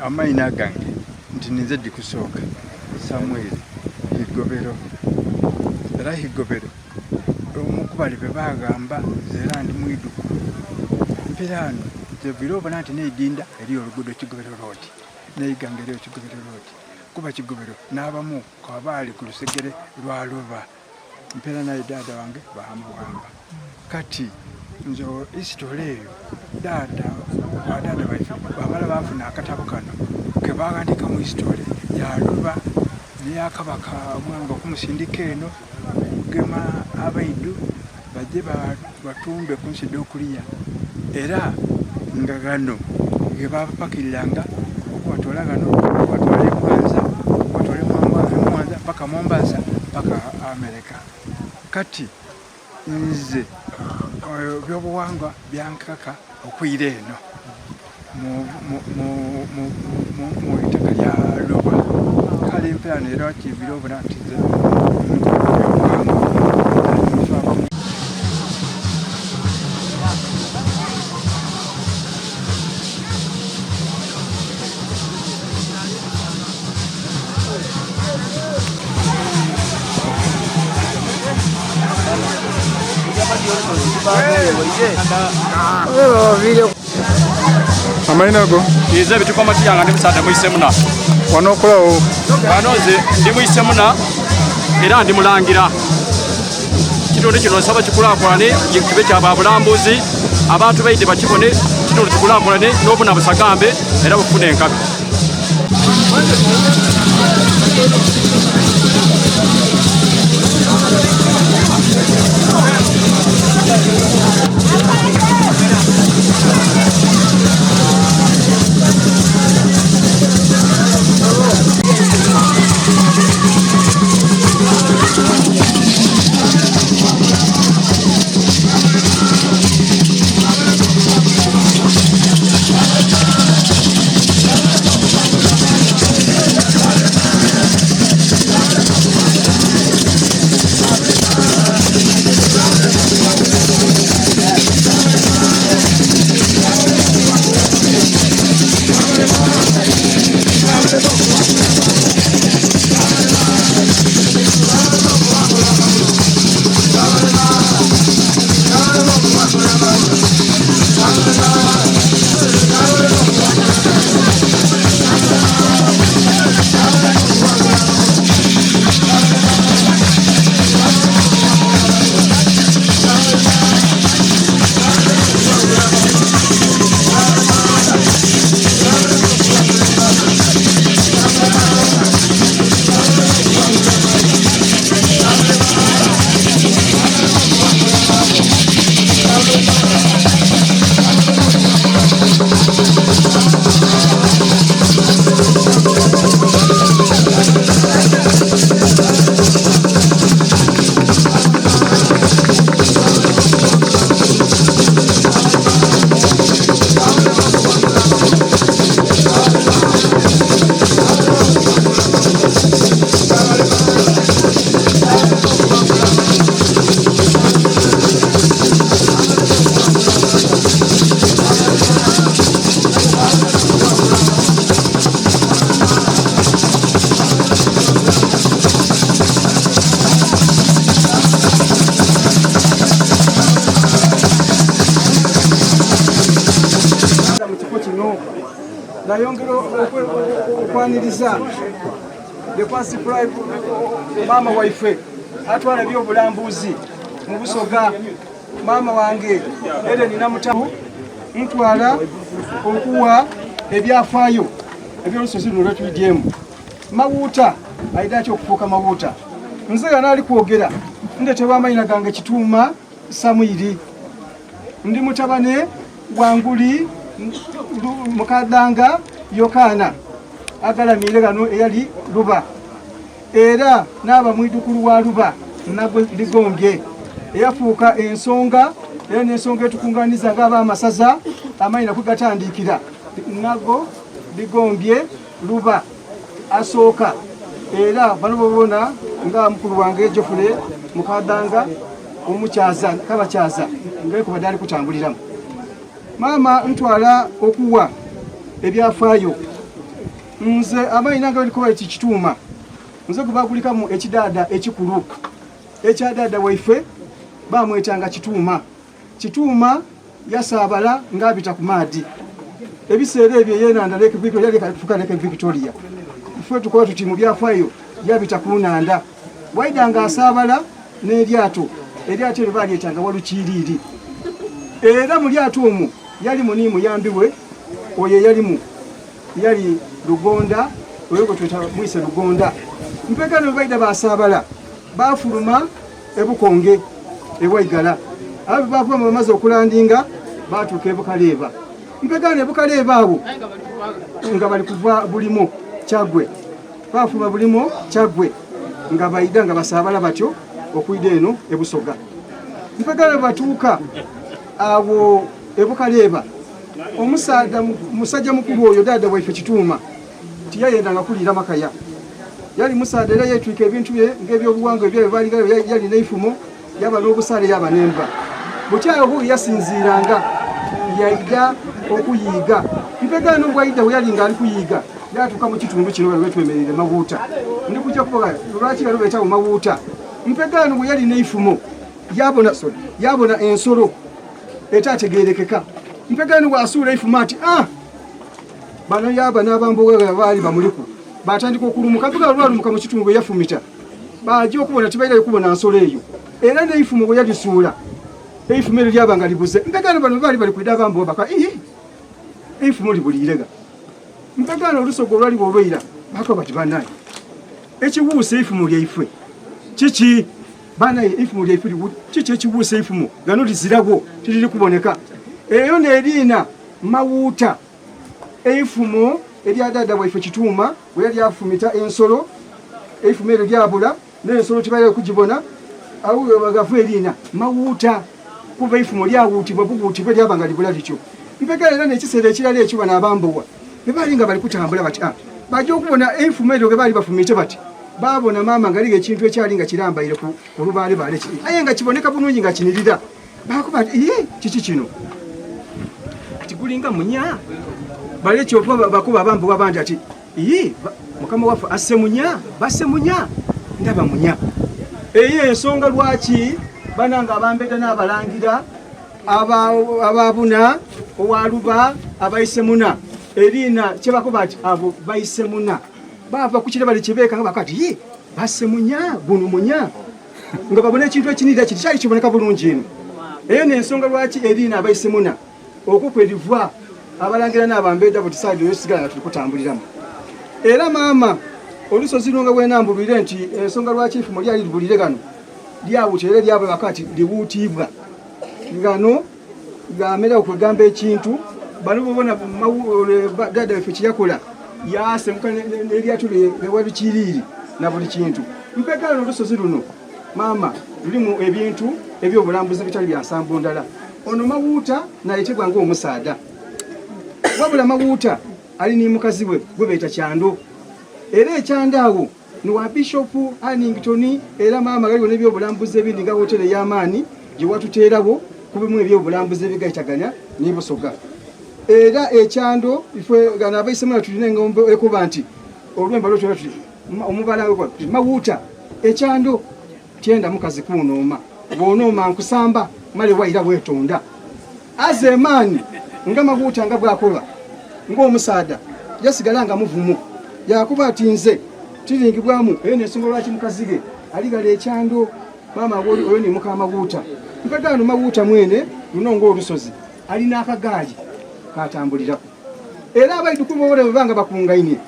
Amaina gange nti ninze Dhikusooka Samuel Higobero era Higobero omu kubale bebaghamba nze era ndi mwidhukulu. Mperaano kyevire obona nti n'eidinda eriyo oluguudo Kigobero Road n'eighanga eriyo Kigobero Road kuba Kigobero n'abamu ku abaali ku lusegere lwa Luba. Mpera naye dhaadha wange baamughamba. Kati nze isitole eyo dhaadha ba dhaadha baife baamala baafuna akatabo kano ke baaghandiikamu isitole ya Luba n'eya Kabaka Mwanga okumusindika eno okugema abaidhu baje batumbe ku nsi edh'okuliya. Era nga ghano ghe baabapakiriranga okubatoola ghano okubatwala e Mwanza, okubatwala e Mwanza paka Mombasa paka America. Kati nze ebyobughangwa byankaka okwira eno mu itaka lya Luba. Kale mpera era kivire obona nti nze nkola byobughangwa. Amaina go? Nze Bituko Matiya nga ndi musaadha mwisemuna. Wano okolawo? Wano nze ndi mwisemuna era ndi mulangira. Kitundu kino nsaba kikulakulane kibe kya babulambuzi, abantu baidhe bakibone, kitundu kikulakulane n'obuna busagambe era bufune enkabi. ghano. Nayongera okwaniriza the first prime maama waife atwala ebyobulambuzi mu Busoga, maama wange Ellen Namutabu, ntwala okuwa ebyafaayo eby'olusozi luno lwetwidyemu. Mawuuta aidha atya okufuuka Mawuuta? Nze ghano ali kwogera ndetebwa amaina gange Kituuma Samwiri. Ndi mutabane wa Nguli Mukadhanga Yokaana agalamiire ghano eyali Luba, era naaba mwidhukulu wa Luba Nagwe Ligombye eyafuuka ensonga era n'ensonga etukunganiza ng'abamasaza amaina kwe gatandiikira Nago Ligombye Luba asooka era bano bobona nga mukulu wange Geoffrey Mukadanga omukyaza kabakyaza nga ekubadde ali kutambuliramu. Maama ntwala okuwa ebyafaayo nze amayina nga balikuba eki kituuma nze gubagulikamu ekidaada ekikulu ekya daada waife bamwetanga Kituuma. Kituuma yasaabala ng'abita ku maadhi. Ebiseera ebyo ey'enhandha Lake Victoria yali ekaali kufuuka Lake Victoria. Ife tukoba tuti mu byafaayo yabita ku nhandha. Bwaidha ng'asaabala n'eryato. Eryato eryo baalyetanga Walukiiriiri. Era mu lyato omwo yalimu ni muyambi we oyo eyalimu yali Lugonda, oyo gwe tweta Mwise Lugonda. Mpegano bwe baidha baasaabala, baafuluma e Bukonge e Waigala. Aye bwe baava omwo bamaze okulandinga, baatuuka e Bukaleeba. Mpegaano e Bukaleeba agho nga bali kuva Bulimo Kyaggwe. Baafuluma Bulimo Kyaggwe nga baidha nga basaabala batyo okwidha eno e Busoga. Mpegaano bwe batuuka agho e Bukaleeba, omusaadha musaja mukulu oyo dhaadha waife Kituuma tiyayendanga kuliira makaya. Yali musaadha era yeetwika ebintu bye ng'ebyobuwangwa ebyaibwe baali yali n'eifumo, yaba n'obusaale yaba n'enva. Buti agho ghe yasinziiranga yaidha okuyiiga. Mpegaano bw'aidha bwe yali ng'ali kuyiiga, yaatuuka mu kitundu kino ghano wetwemereire Mawuuta. Ndi kuja kuba lwaki ghano beetagho Mawuuta. Mpegaano bwe yali n'eifumo, yabona, sorry, yabona ensolo etategeerekeka. Mpegaano bw'asuula eifumo ati, Ah! Bano yaba n'abamboga baali bamuliku batandika okulumuka mpiga lwalumuka mu kitundu bwe yafumita baja okubona tibairayo kubona nsolo eyo era n'eifumo bwe yalisuula eifumo eryo lyaba nga libuze mpegano bano baali bali kwida abamboga baka ii eifumo libuliirega mpegano olusoga olwaliwo olweira bakoba bati banaye ekiwuusa eifumo lyaifwe kiki banaye eifumo lyaife kiki ekiwuusa eifumo gano liziragwo tiriri kuboneka eyo neriina Mawuuta, eifumo erya dhaadha waife Kituuma bwe yali afumita ensolo, eifumo eryo lyabula n'ensolo tibairayo kugibona. Agho ghava eriina Mawuuta kuba eifumo lyawuutibwa buwuutibwe lyaba nga libula lityo. Mpegha era n'ekiseera ekirala ekyo bano abambowa bwe baali nga bali kutambula bati, ah, baja okubona eifumo eryo ghe baali bafumiite bati, baabona maama nga ghaligho ekintu ekyali nga kirambaire ku lubaalebaale aye nga kiboneka bulungi nga kinirira. Bakoba ati, Ii, kiki kino? Ati gulinga munya. Bale kyova bakoba abambowa abandi ati, Ii, mukama waffe asse munya, basse munya, ndaba munya. Eyo ensonga lwaki banange abambeda n'abalangira ababuna owaluba abaise muna eriina kyebakoba ati abo baise muna bava ku kire bali kibeeka nga bakati ii basse munya guno munya nga babona ekintu ekinirira kiti kyali kiboneka bulungi ino. Eyo n'ensonga lwaki eriina abaisemuna okwo kwe liva abalangira n'abambeda buti saidi oyo sigala nga tuli kutambuliramu. Era maama olusozi luno nga bwenambulwire nti ensonga lwaki eifumo lyali libulire ghano lyawuta era lyaba wakati liwuutiibwa ghano ghamera okwegamba ekintu bano bobona dada waife kyeyakola yasenguka neryato lewabikiriiri na buli kintu mpegano olusozi luno maama lulimu ebintu ebyobulambuzi bitali bya nsambo ndala ono mawuuta nayetebwa nga omusaada wabula mawuuta ali ni mukazi we gwebeeta kyando era ekyando awo Ni wa Bishop Hannington era maama ghaligho n'ebyobulambuzi ebindi nga woteri ey'amaani gye watuteeragho ku bimu eby'obulambuzi ebigaitaganya ni Busoga. Era ekyando ife ghano abaisemula tulina engombo ekoba nti olwemba lwetwera tuti omubala mawuuta ekyando tyenda mukazi kuunooma bw'onooma nkusamba male waira weetonda. Aze emaani nga mawuuta nga bw'akoba. Ng'omusaadha yasigala nga muvumu. Yaakoba ati, Nze tiringibwamu. Eyo n'ensonga lwaki mukazi ghe ali ghala ekyando. Maama ghe oyo ni muka Mawuuta. Mpagaano Mawuuta mwene luno ng'olusozi ali n'akagaali k'atambuliraku. Era abaidhukulu boola bwe baba nga bakungaine,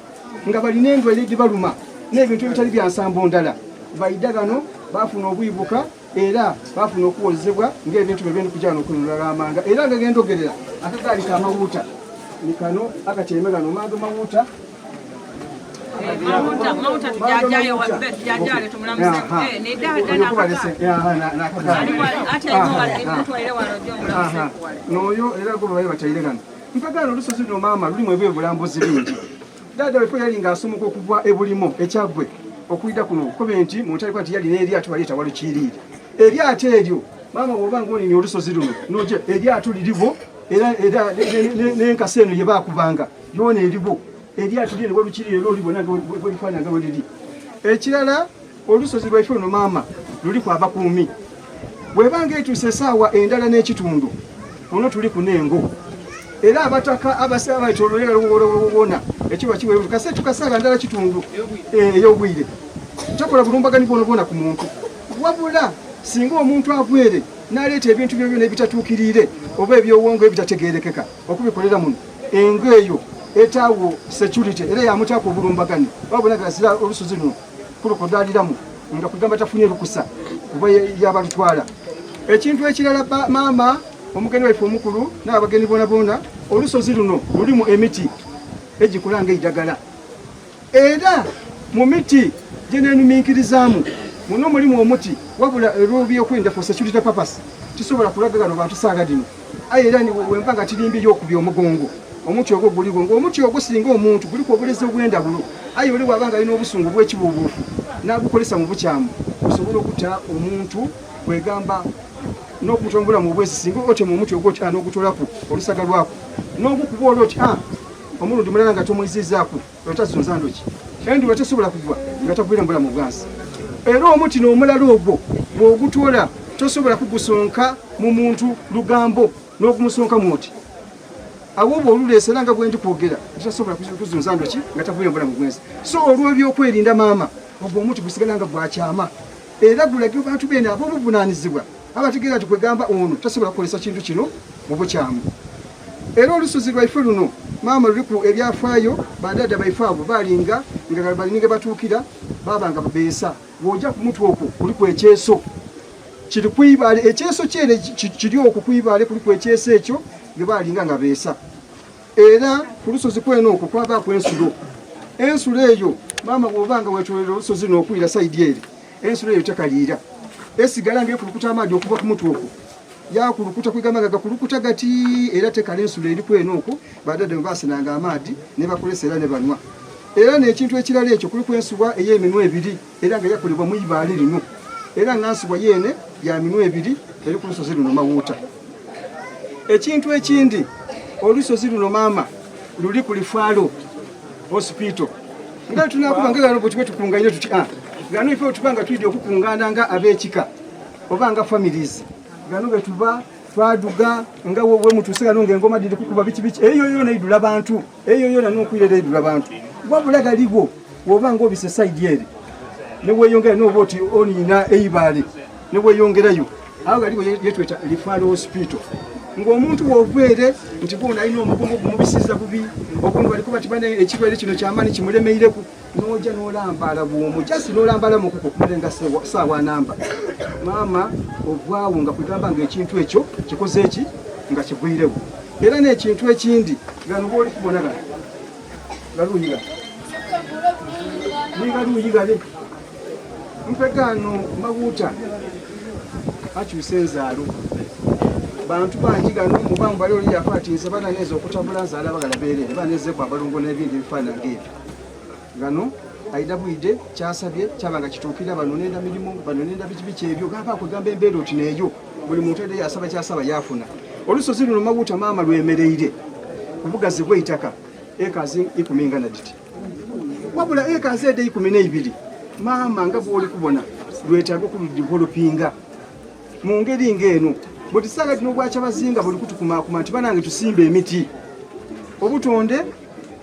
nga bali n'endwaire edhibaluma n'ebintu ebitali bya nsambo ndala, baidha ghano baafuna obwibuka era baafuna okuwozebwa ng'ebintu bwe biri kuja ghano okununula amanga. Era nga ghe ndhogerera, akagaali ka Mawuuta ni kano akatyaime ghano. Maadho Mawuuta. N'oyo era gwe babaire bataire ghano. Mpagaano olusozi luno maama lulimu ebyobulambuzi bingi. Dada waife yali nga asomoka okuva e Bulimo e Kyaggwe okwidha kuno kobe nti mu ntandikwa nti yali n'eryato balyeta Walukiiriiri. Eryato eryo maama bw'oba nga oninye olusozi luno n'oja eryato lirigho era era n'enkasi eno ye baakubanga yoona erigho. Eryato lyene Walukiiriiri era olibona nga bwe lifaanana nga bwe liri. Ekirala olusozi lwaife luno maama luliku abakuumi. Bw'eba nga etuuse esaawa endala n'ekitundu kuno tuliku n'engo. Era abataka abasaba baitololera wona ekiba kiweeru kase tukasaaga ndala kitundu eh, ey'obwire tokola bulumbaganyi bwona bwona ku muntu wabula singa omuntu agwere n'aleeta ebintu byo byona ebitatuukiriire oba eby'owongo ebitategeerekeka okubikolera muno engo eyo etaawo security era yamutaako obulumbaganyi wabona gazira olusozi luno kulukodaliramu nga kugamba tafunye lukusa kuba yabalutwala ekintu ekirala maama Omugeni waife omukulu n'abageni boonaboona, olusozi luno lulimu emiti egikola ng'eidagala. Era mu miti gye neenuminkirizaamu muno mulimu omuti, wabula olw'ebyokwerinda, for security purpose, tisobola kulaga ghano bantu saagha dhino. Aye era bwemba nga tiri mbi y'okubya omugongo, omuti ogwo guligho. Ng'omuti ogwo singa omuntu guliku obulezi obw'endhawulo, aye ole bw'aba nga ali n'obusungu obw'ekibuubuufu n'agukozesa mu bukyamu, gusobola okuta omuntu kwegamba. n'okuta obulamu obwensi singa otema omuti ogwo oti n'ogutolaku olusaga lwaku n'ogukuba olwo oti a omulundi mulala nga tomwizizaaku otazunza ndoki enduba tesobola kugwa nga takubeera mu bulamu bwansi era omuti n'omulala ogwo bw'ogutola tosobola kugusonka mu muntu lugambo n'ogumusonkamu oti awo oba oluleese era nga bwendi kwogera tasobola kuzunza ndoki nga tavuye mu bulamu bwensi so olw'ebyokwerinda maama ogwo omuti gusigala nga gwakyama Era gulage bantu beene ab'obuvunaanizibwa abategeera nti kwegamba ono tasobola kukozesa kintu kino mu bukyamu. Era olusozi lwaife luno maama luliku ebyafaayo, badhaadha baife abo baalinga nga bali ni ghe batuukira baaba nga beesa. Bw'oja ku mutwe okwo kuliku ekyeso kiri ku ibaale, ekyeso kyene kiri okwo ku ibaale kuliku ekyeso ekyo ghe baalinga nga beesa. Era ku lusozi kwene okwo kwabaaku ensulo. Ensulo eyo maama bw'oba nga weetoolera olusozi luno okwira sayidi ere, ensulo eyo tekaliira. Esigala ng'ekulukuta amaadhi okuva ku mutwe okwo. Yaakulukuta kwegamba nga gakulukuta gati era tekala ensulo eri kwene okwo badhaadha mwe baasenanga amaadhi ne bakozesa era ne banwa. Era n'ekintu ekirala ekyo kuliku ensubwa ey'eminwa ebiri era nga yakolebwa mu ibaale lino. Era nga nsubwa yeene ya minwa ebiri eri ku lusozi luno Mawuuta. Ekintu ekindi, olusozi luno maama luli ku lifaalo hospital. Nga tunakuba nga gano bwe tukungaine tuti ah, gano ife tuba nga twidye okukungana nga ab'ekika oba nga families gano ge tuba twaduga nga we mutuuse gano ng'engoma dhiri kukuba biki biki eyo yona eidula bantu eyo yona n'okwira era eidula bantu wabula galigho woba nga obise sayidi ere neweyongera noba oti oniina eibaale neweyongerayo awo galigho yetweta lifaalo hospital ng'omuntu wova ere nti gwona alina omugongo gumubisiza bubi ogundi baliko bati bane ekirwaire kino kyamaani kimulemeireku noja nolambaala bwomu jasi nolambaala mukuko kumala nga saawa namba maama ovaawo nga kwegamba nga ekintu ekyo kikoze eki nga kigwirewo era n'ekintu ekindi gano bwoli kubona gano galuuyi gano nigaluuyi gale mpegaano mabuuta akyusa enzaalo bantu bangi gano muba mubali oli yafa ati nze bananeza okutabula nzaala bagala beerere banezeku abalongo n'ebindi ebifaanana ng'ebyo gano aida bwide kyasabye kyaba nga kituukira bano nenda mirimu bano nenda biki biki ebyo gaba kwegamba embeera oti neeyo buli muntu aida yasaba kyasaba yafuna olusozi luno mabuuta maama lwemereire ku bugazi bw'eitaka ekazi ikumi nga naditi wabula ekazi ede ikumi n'eibiri maama nga bwoli kubona lwetaaga okuludivolopinga mu ngeri ng'eno bwe tusaala tino obwakyabazinga buli kutukumaakuma nti banange tusimba emiti. Obutonde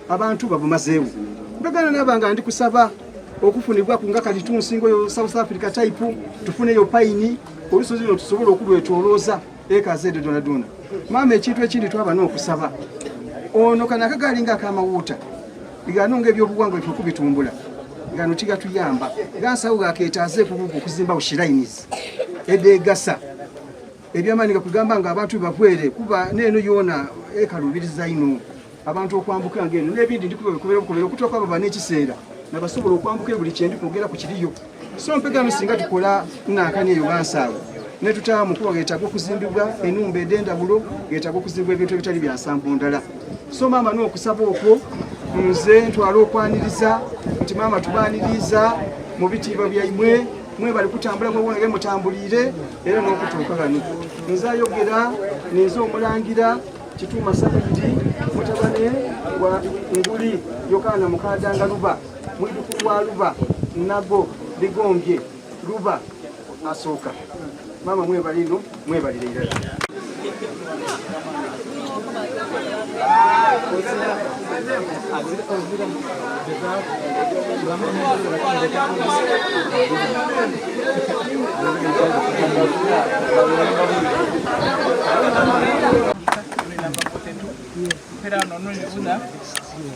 abantu babumazeewo. Mpegana naba nga ndi kusaba okufunibwaku nga kalitunsi ngoyo South Africa type, tufuneyo payini, olusozi luno tusobole okulwetolooza eka zedho dhoonadhoona. Maama ekintu ekindi twaba n'okusaba ono kano akagaali nga akamawuuta gano nga ebyobuwangwa ife okubitumbula gano tigatuyamba gansawo gaketaaze ekugugu okuzimbawo shirainizi edegasa ebyamaani gakugamba nga abantu bebavwere kuba neeno yoona ekalubiriza ino abantu okwambuka nga eno n'ebindi ndikubera bukubera okutuuka baba n'ekiseera nabasobola okwambuka buli kyendi kwogera ku kiriyo. So mpegano singa tukola nankani eyo wansi awo netutaamu kuba getaaga okuzimbibwa enumba edendawulo getaaga okuzimbibwa ebintu ebitali bya nsambo ndala. So maama n'okusaba okwo nze ntwala okwaniriza nti maama tubaniriza mu bitiibwa byaimwe mwebali kutambula mwewonere mutambuliire era n'okutuuka ghano. Nze ayogera ninze omulangira Kituuma Samwiri mutabane wa Nguli Yokaana Mukadanga Luba. Mwidhukulu wa Luba Nago Ligombye Luba asooka. Maama mwebale inho, mwebalire irala.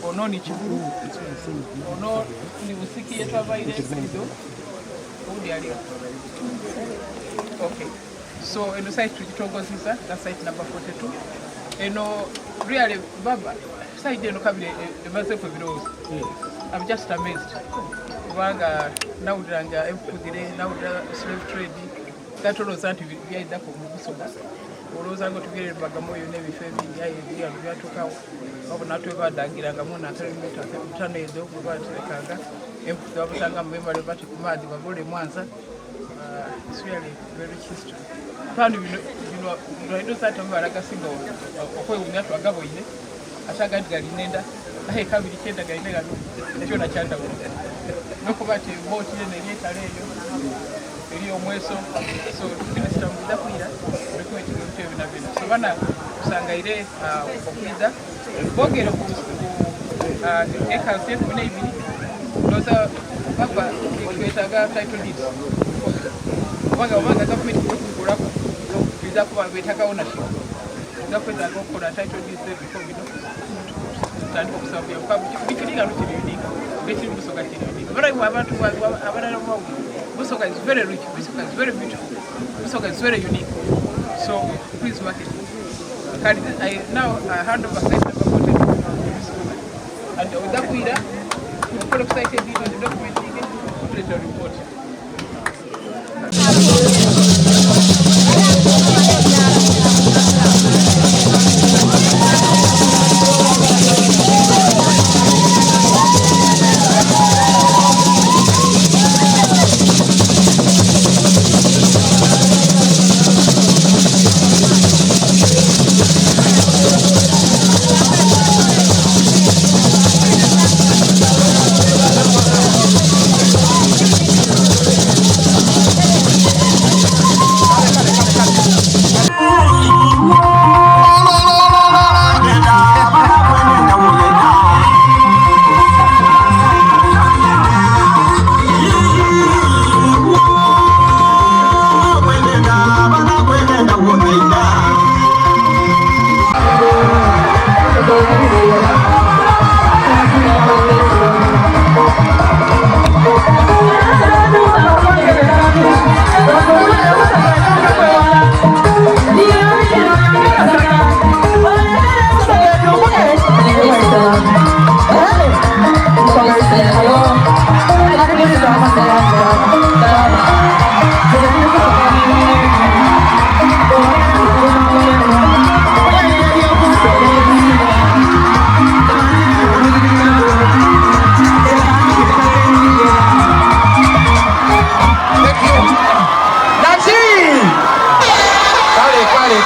Ono ni Kibulu, ono ni Busiki yetwavaire Sido, owundi aliwo. Okay. So eno site tugitongozeza nga site number 42. Eno really baba site eno kabiri emazeeko ebirowoozo. I'm just amazed kubanga nawuliranga empugire nawulira slave trade gatolooza nti byaidako mu Busoga olowooza nga otugerere Bagamoyo n'ebifo ebindi aye ebyalo byatuukawo wabona twebadangiranga mu nankale mutano ezo bwe baterekanga empuku babutanga mu bemale bati ku maadhi bagole Mwanza. Uh, it's really very rich history. Kandi bino bino lwaidoza ati amabala agasinga okwewunya twagaboine ate agandi galina enda aye kabiri kyenda galina gano kyona kyandawulo nokuba nti booti yene eri etale eyo eri omweso so minisita mugida kwira dokumenti ebintu ebyo nabyo so bana tusangaire uh, okwida bogere ku uh, ekazi ekumi neibiri ndoza baba twetaga title deeds kubanga obanga gavumenti okubikolaku biza kuba betaga ownership tuza kwetaaga okukola title deeds ebifo bino tutandika okusaba kuba bikiri nga lukiri unique ekiri Busoga kiri unique bala abantu abalala bawulira Busoga is very rich Busoga is very beautiful Busoga is very unique so please market it kali I now I hand over site number 42 and odakwira tukole ku site edito documenting tuleeta report.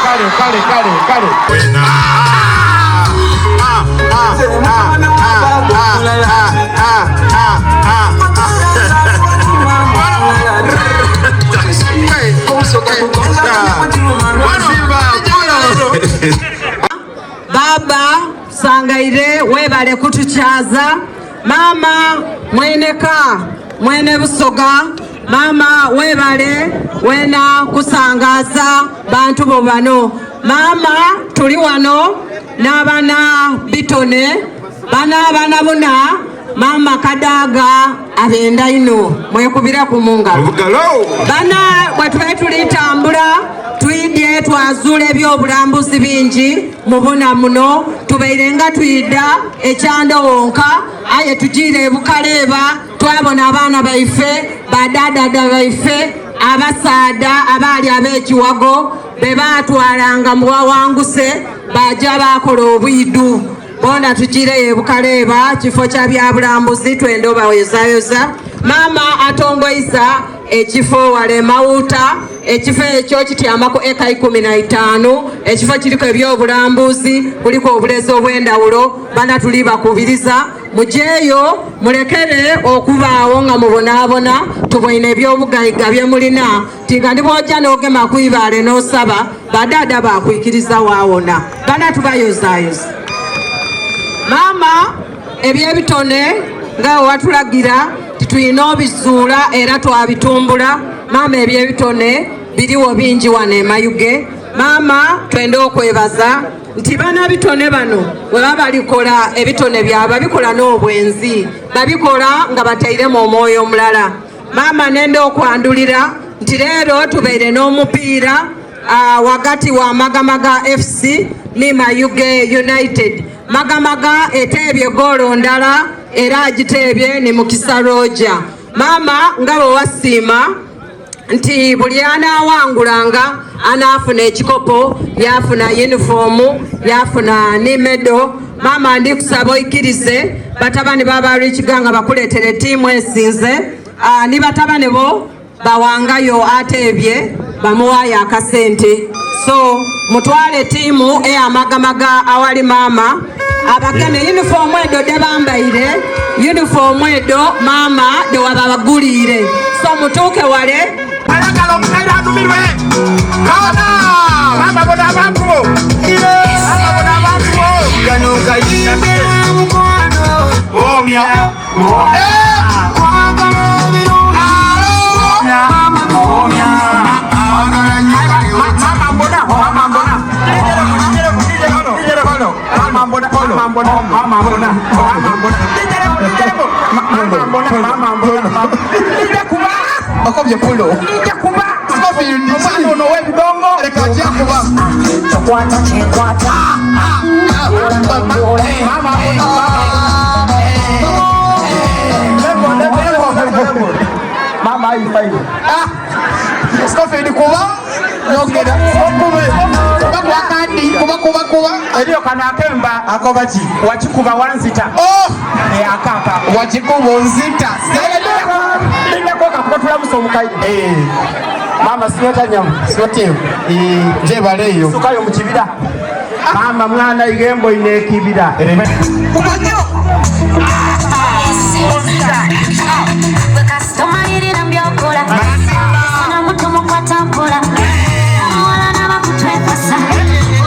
Kale kale kale kale. Baba. Tusangaire webale kutukyaza. Maama mwene ka mwene Busoga, maama webale wena kusangaza bantu bo bano. Maama tuli wano n'abana bitone bana abana buna maama Kadaga abenda ino mwekubiraku mu ngalo. Bana bwe tube tulitambula twidye twazula ebyobulambuzi bingi mubona muno tubaire nga twida ekyando wonka aye tujiire ebukaleeba twabona abaana baife badadada baife abasaada abaali ab'ekiwago be baatwalanga mu wawanguse baja bakola obwidu bona tujiireyo ebukaleeba kifo kya byabulambuzi twenda obayozayoza. Maama atongoiza ekifo wale Mawuta, ekifo ekyo kityamaku eka 15, ekifo kiriku ebyobulambuzi, kuliku obulezi obw'endawulo. Bana tuli bakubiriza mujeeyo mulekere okubaawo nga mubonaabona, tuboine ebyobugaiga bye mulina tinga ndi bw'ojja n'ogema ku ibaale n'osaba badaada bakwikiriza waawona. Bana tubayozayoza. Maama ebyebitone nga watulagira titulina obizuula era twabitumbula. Maama ebyebitone biriwo bingi wano e Mayuge. Maama twenda okwebaza nti bana bitone bano bwe baba balikola ebitone byabwe babikola n'obwenzi, babikola nga batairemu omwoyo omulala. Maama nenda okwandulira nti leero tubaire n'omupiira wagati wa Magamaga FC ni Mayuge United. Magamaga eteebye goolo ndala era agiteebye ni Mukisa Roger. Maama nga bwe wasiima nti buli anaawangulanga anaafuna ekikopo, yafuna yunifoomu, yafuna ni medo. Maama ndi kusaba oikirize batabani baba Rich Gang bakuleetere ttiimu esinze, ni batabani bo bawangayo ateebye bamuwaayo akasente. So mutwale ttiimu ey'amagamaga awali maama abageme yunifoomu edo de bambaire, yunifoomu edo maama de wababaguliire. So mutuuke wale. Ayagala omukaire anumirwe. Kaana! Mama bona abantu bo. Mama bona abantu bo. Kano kayimbe mukwano. Omya. Kwagala ebirungi. Mama omya. Mama mbona, mama mbona. Mama mbona, mama mbona, mama mbona, mama mbona. Mama mbona, mama mbona. Nija kuba. Okobye pulo. Nija kuba. Scofield. Omwana ono ow'ebidongo. Leka ajja kuba. Tokwata kyenkwata. Mama mbona, mama. Mama ayifaire. Scofield kuba. Yogera. Okube. Kuba kuba kandi. Kuba kuba kuba. Eriyo kano akemba. Akoba ki? Wakikuba wanzita. Oh! Akaka. Wakikuba onzita. Lindako kakuba tulamusa omukaire. Mama sinyota nyamu. Sinyota. Njebaleyo. Sukayo mu kibira. Mama mwana igembo ine ekibira. Tomalirira mbyokola. Mwana muto mukwata mpola. Abawala n'abakutwekasa.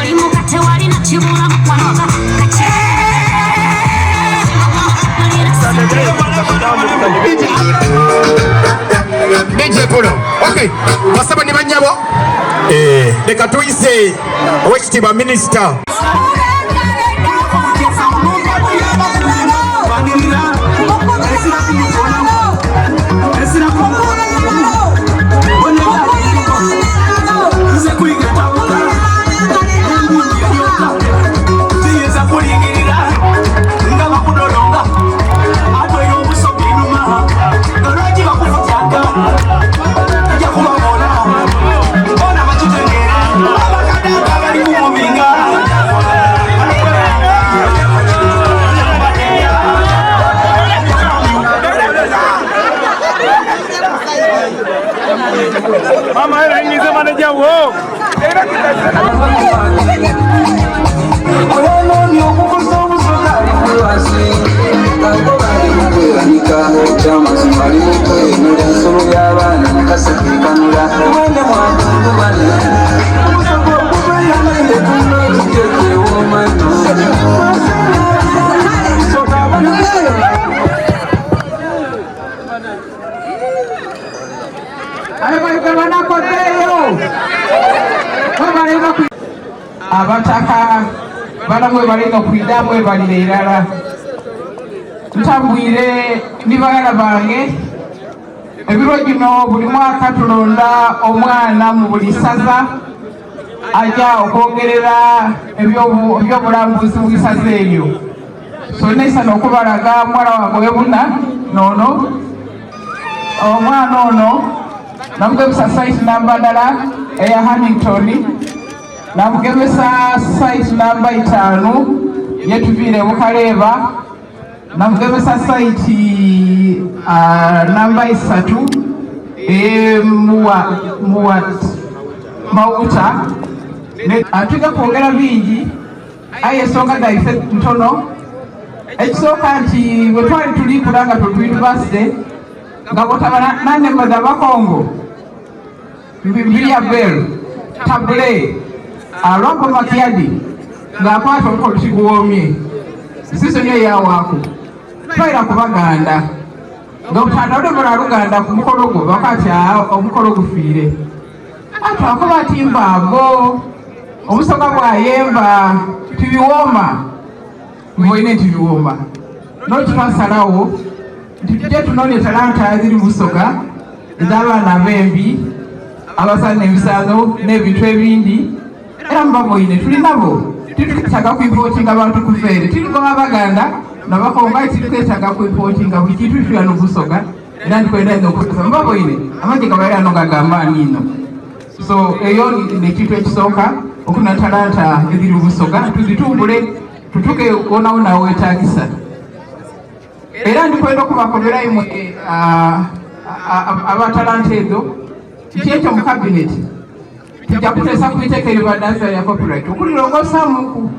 Oli mukate walina kibula mukwano. DJ Pulo. Okay. Basaba ni banyabo. Leka tuyise owekitiibwa minisita. mwaka bana mwebale inho kwidha mwebalire irala. Ntambwire ni baghala bange. Ebiro gino buli mwaka tulonda omwana mu buli saza aja okwogerera ebyobulambuzi mu isaza eryo. So neisana okubalaga muwala wange owebuna nono. Omwana ono namugemesa site namba ndala eya Hannington, namugemesa site namba itaanu yetuviire Bukaleeba. Namugemesa saiti namba isatu eye Mawuta. Twiga kwogera bingi aye ensonga dhaife ntono. Ekisooka nti bwetwali tuli kula nga tuli ku yunivasite nga bwotaba na nnema dha Bakongo, Mbilia Bel, Tabule, Lwambo Makiadi nga akwata omukolo tiguwoomye. Sizoni eyo yawaaku. Twaira ku Baganda nga obutanda odomola Luganda ku mukolo gwo bakati omukolo gufiire. Twakoba ati mbaago obusoga bwayemba tibiwooma. Mboine nti biwooma. N'okitwasalawo nti tuje tunone talanta edhiri mu Busoga edh'abaana abembi, abazaana emizaano n'ebintu ebindi era mubaboine tuli nabo. Titwetaaga kwimpotinga bantu kuva ere, tiri goba Abaganda n'Abakongo aye titwetaaga kwimpotinga buli kintu tuli ghano mu Busoga era ndikwenda inho okwebaza mubaboine amagye gabaire ghano nga ga maani inho. So eyo n'ekintu ekisooka okuna talanta edhiri mu Busoga tudhitumbule tutuke wonawona awetagisa. Era ndikwenda okubakobera imwe aba talanta edho nti ekyo mu kabineti tujja kuteesa ku iteeka eribadaaza lya copyright okulirongosaamuku.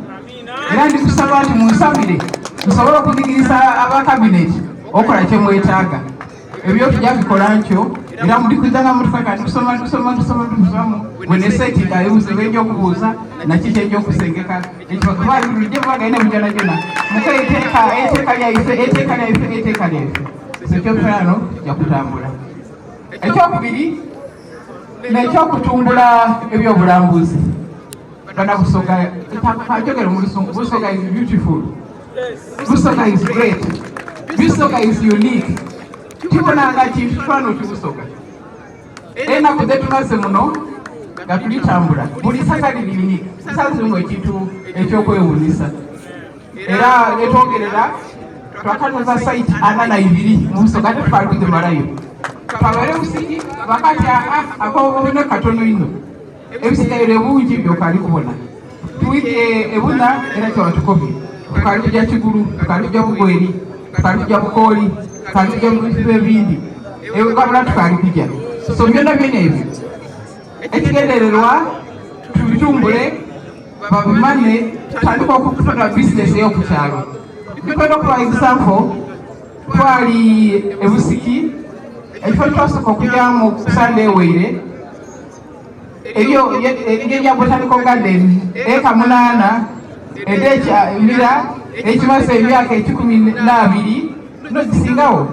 Era ndikusaba nti munsabire nsobole okudhigiriza aba kabineti okukola kyemwetaaga. Ebyo tujja bikola ntyo era muli kwidha nga mutufaka ndikusoma ndikusoma ndikusoma ndikusoma bwenesetinga ebibuuzo byenja okubuuza naki kyenja okusengeka kuba lujje mubagaine mujonajona muko eiteeka eiteeka lyaife eiteeka lyaife eiteeka lyaife so ekyokutaano tujja kutambula. Ekyokubiri nekyokutumbula ebyobulambuzi. Bana Busoga, kanjogere mu Lusungu, Busoga is beautiful. Busoga is great. Busoga is unique. Tibonanga kintu kifaanana oti Busoga. Enaku dhetumaze muno nga tulitambula, buli saza liri unique. Saza lirimu ekintu ekyokwewuunisa. Era yetwogerera twakatoza site ana na ibiri mu Busoga ate twali kudhimalayo. Twabaire Busigi bakati akobone katono inho. Ebisigaire bungi by'okaali kubona. Twidhie e Buna era kyebatukobye. Tukaali kuja Kigulu, tukaali kuja Bugweri, tukaali kuja Bukooli, tukaali kuja mu bifo ebindi. E Bugabula tukaali kuja. So byonabyona ebyo ekigendererwa tubitumbule babimanye tutandike okukola bizinesi ey'oku kyalo. Ndikwenda okuba example twali e Busiki, ekifo kyetwasooka okujamu ku Sande ewaire, Eriyo engeri ya Botanical Garden eka munaana edh'ekyamira ekimaze emyaka ekikumi n'abiri n'ogisingawo.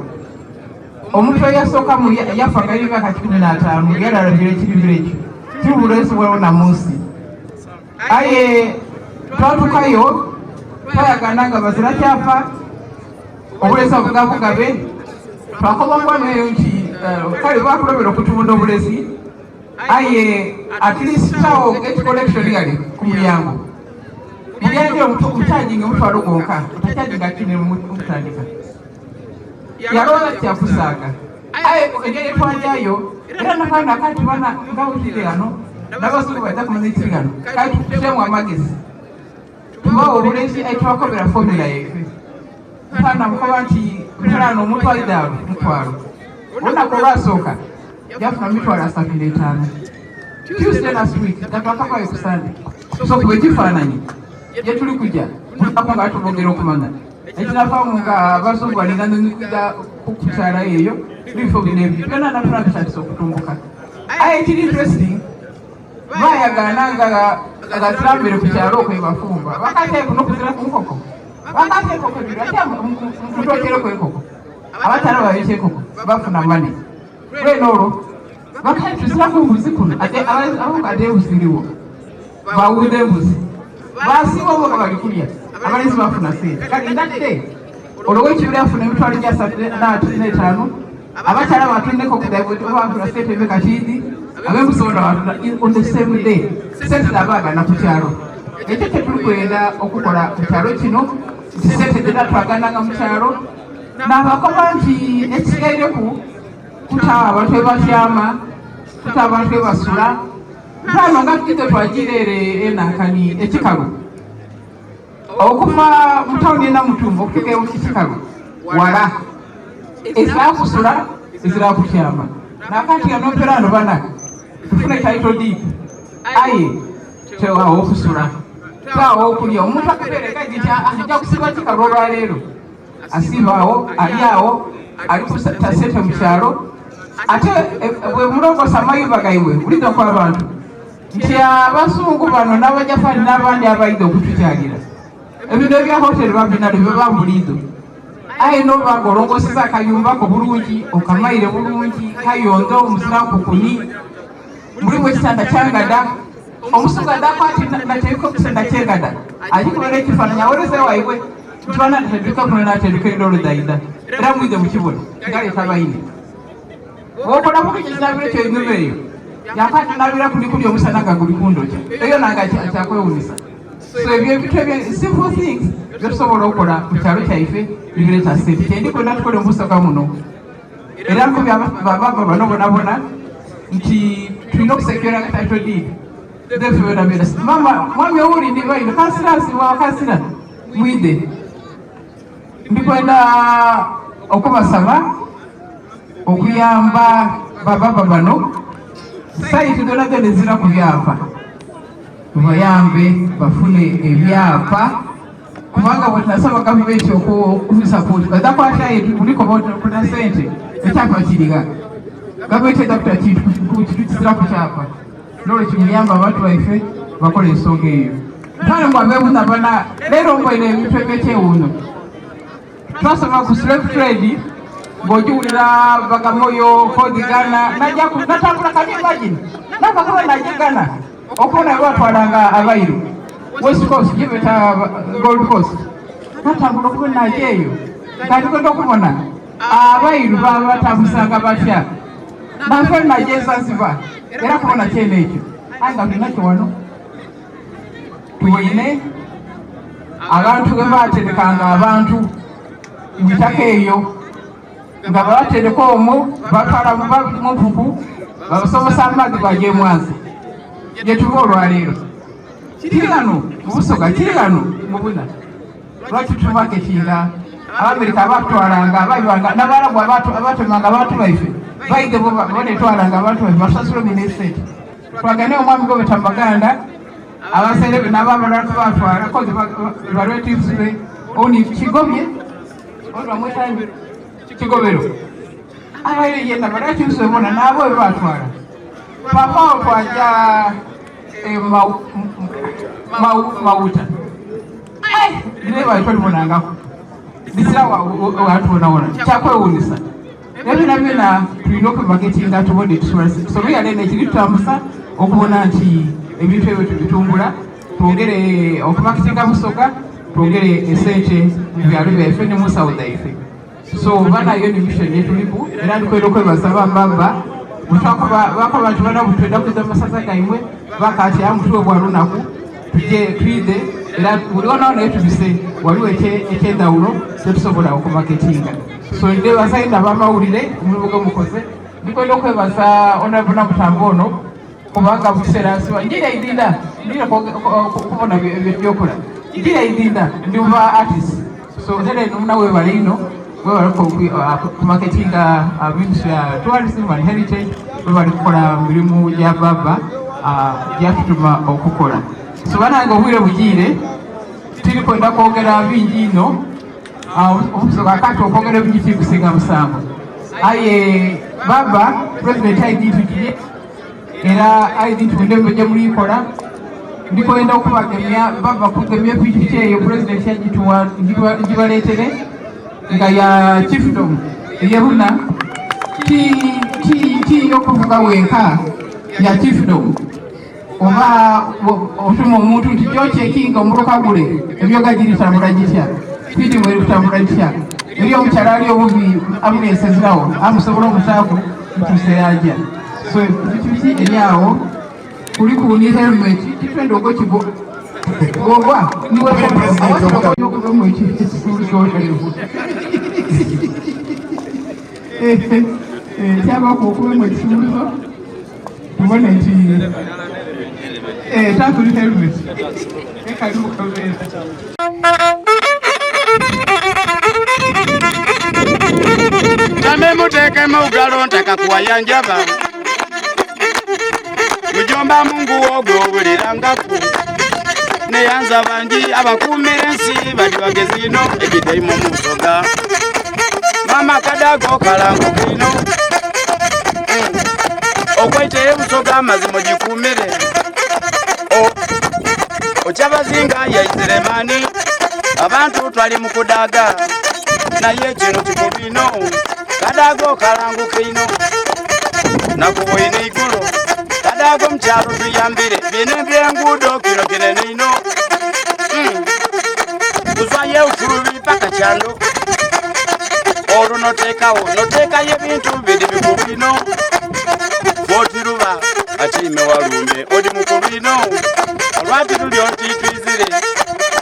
Omuntu eyasookamu yafa nga alina emyaka 15 yali alabira ekiribiro ekyo tibulwesibwawo na munsi. Aye twatukayo twayagana nga bazira kyafa obulezi obugabugabe twakoba omwana eyo nti kale bakulobera okutunda obulezi aye at least tawo gate collection yali ku mulyango mulyango omukyajinga omutwalo gwonka otakyajinga kine omutandika yalowooza kyakusaaga aye engeri etwajayo era nakaana kati bana nga bwekiri ghano n'abazungu baja kumanya ekiri ghano kale tutemu amagezi tubawe obulezi aye tubakobera fomula yaife mpana mukoba nti mpulano omuntu aidha mutwalo olunaku olwasooka yafuna mitwalo asatu n'etaano Tuesday last week nga twakavayo ku Sunday so kuba ekifaananyi gyetuli kuja munaku nga tubogera okumanya ekinavaamu nga abazungu balina nida kukyala eyo n'ebifo bino ebyo byona nafuna bitandise okutumbuka aye ekiri interesting bayagaana nga gazirambire ku kyalo okwo ebafumba bakateeko nokuzira ku nkoko bakate enkoko ebiri ate mutwokereku enkoko abatala bayokya enkoko bafuna mane lwene olwo bakati tuziraku mbuzi kuno ate abakadde embuzi iriwo bawuuda embuzi. Basiiba omwo nga bali kulya, abalenzi bafuna sente. Kale in that day, olwo ow'ekibira yafuna emitwalo gy'asatu n'etaanu, abakyala batunda enkoko dhaibwe bafuna sente emeka tiidhi, ab'embuzi bona batunda on the same day. Sente dhabaagana ku kyalo. Ekyo kye tuli kwenda okukola mu kyalo kino, nti sente dhena twagananga mu kyalo, naabakoba nti ekisigaireku kuta abantu we batyama, kuta abantu we basula, Mpano nga twidhe twajiira ere enankani ekikalu okuva mu tawuni e Namutumba okutuuka ekikalu wala ezira kusula ezira kutyama nakati ghano mperaano bana tufune title deed aye tewaawo okusula tewaawo okulya omuntu akabeere gaidi nti nja kusiba kikalu olwaleero asiiba agho ali agho ali kuta sente mu kyalo ate eh, bwe mulongosa amayumba gaibwe bulidho ku abantu nti abazungu bano n'abajapani n'abandi abaidha okutukyalira ebino ebya hoteri babinalo biba buliidho aye noba nga olongoseza akayumba ko bulungi okamaire bulungi kayondo omuzira nkukuni mulimu ekitanda kyangada omusungu adakwati nateeka okutanda kyengada agikubera ekifaananyi awereze waibwe nti bana nteduka kuno nateduka endolo dhaidha era mwidhe mukibone ngaleeta baine wokola bubi kinabira ekyo enyuma eyo yakati nabira kuli kuli omusana nga guli kundokya eyo nange kyakwewunyisa so ebyo ebintu ebyo simple things byetusobola okukola ku kyalo kyaife bibireeta sente kyendikwenda tukole mubusoga muno era nkubye bababa bano bonabona nti tulina okusekyera nga title deed defebenabera mama mwami owuli ndi baino kansira nsiwa kansira mwide ndikwenda okubasaba okuyamba bababa bano saiti dona dona ezira ku byapa tubayambe bafune ebyapa kubanga bwetunasaba gavumenti okusapooti bazakwatayo kuliko kuna sente ekyapa kiriga gavumenti eza kuta kintu kizira ku kyapa nolwekyo muyamba abantu baife bakola ensonga eyo ntwale mbu abewunya bana leero mboine ebintu ebyekyewuunyo twasoma ku slave trade ng'ogiwulira Bagamoyo kodi Ghana natambula can you imagine nava kuba naje Ghana okubona bwe batwalanga abairu West Coast gibeta Gold Coast natambula okuba naje eyo kati kwenda okubona abairu babatambusanga batya nafe naje Zanzibar era kubona kyene ekyo aye nga tulinakyo wano tuboine abantu bwe baterekanga abantu mu itaka eyo nga babatereka omwo batwala mu mpuku babasomosa amaadhi gwaja emwanza gyetuva olwaleero kiri ghano mu Busoga kiri ghano mu Buna lwaki tumaketinga Abamerika abatwalanga abaibanga n'Abarabu abatemanga abantu baife baidhe bonetwalanga abantu baife basasule minesente twagane omwami gobeta Maganda abasaire be nabo abalala tubatwala kozi ba relatives be oni Kigobye bamweta Kigobero abaire yena relatives be bona nabo bebatwala papa twaja Mawuta leba twalibonangako lisira watubonawona kyakwewunyisa ebyo byona tulina okumaketinga tubone tusobole yalene ekiri tutambusa okubona nti ebintu ebyo tubitumbula twongere okumaketinga Busoga twongere esente mu byalo byaife ne mu nsawo zaife so banayo ni mission yetuliku era ndikwenda okwebaza bambamba bakoba nti bana butwenda kuza masaza gaimwe bakati amutwe bwa lunaku tuje twidhe era buli onawo naye tubise waliwo ekyendawulo kyetusobola okumaketinga so ndebaza ina abamawulire omulimu gwe mukoze ndikwenda okwebaza honorable Namutambo ono kubanga bukiseera nsiba njira idinda ndira kubona byokola njira idinda ndi muba artist so Helen muna webale ino webale kumaketinga ministry ya tourism and heritage webale kukola mirimu gya baba gyatutuma okukola so banange obwire bugiire tiri kwenda kwogera bingi ino kakati okwogera ebingi tikusinga musango aye baba president aiditugiye era aidi tundembe gye mulikola ndikwenda okubagemya bava kugemya epikipiki eyo president yagituwa gibaleetere nga ya chiefdom eyebuna ti yokuvuga wenka ya chiefdom. Oba otuma omuntu nti gyocekinga omutoka gule emyoga giritambula gitya, sipiidi mweri kutambula gitya. Eri omukyala ali obubi ambulensi ezirawo amusobola omutaaku mutuuse yaja. So pikipiki eri awo kuliku ni helmet titwenda ogwo kigwo gogwa niwe awatira ekisulusolevu kyabaku okubemu ekisuluzo tubone nti takuli helmet ekali mukabeera. Tambe muteekemu galo ntaka kuwayanjaba mujomba mungu ogwo owulirangaku neyanza bangi abakuumira ensi bali bagezi ino egidaimu musoga mama kadago kalango kino okwaita ebusoga amazima ogikumire Okyabazinga yaizire mani abantu twali mukudaga naye kino kikulu ino kadaga okalanguka ino nakuboine igulo kadaga omukyalo tuyambire bino ebyenguudo kino kinene ino kuzwayo eufulubi paka kyando olwo notekawo notekayo ebintu biri bikulu ino bwotiruba atiime walume odi mukulu ino olwati luli oti twizire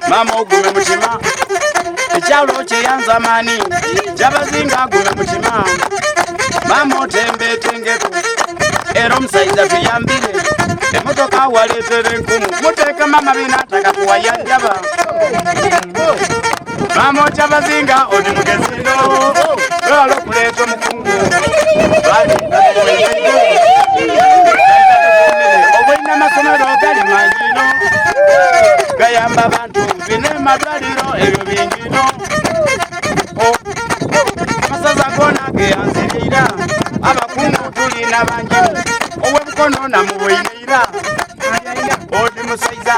mama ogume mutima ekyalo kyeyanza mani kyabazinga agume mutima mama otembetengeku era omusaiza tuyambire emotoka waleetera enkumu muteeke mama binataka kuwayanjaba mama okyabazinga odi mugezi ino lwala okuleeta omukungu obulina amasomero gali mangi ino gayamba abantu bina emalwaliro ebyo bingi ino amasaza gona geyanzirira abakungu tulina bangi owebukono namuboineira odi musaiza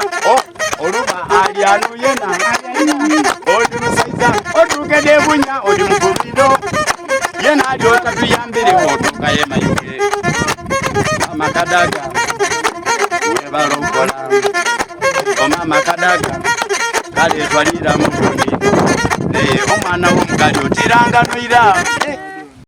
oluba alyanuyena odi musaiza otuukede bunya odi mukubiro yena alyota tuyambire otuuka yemayuge amakadaga webalokola omama kadaga kale twalira mutuni omwana w'omugali otiranganoira.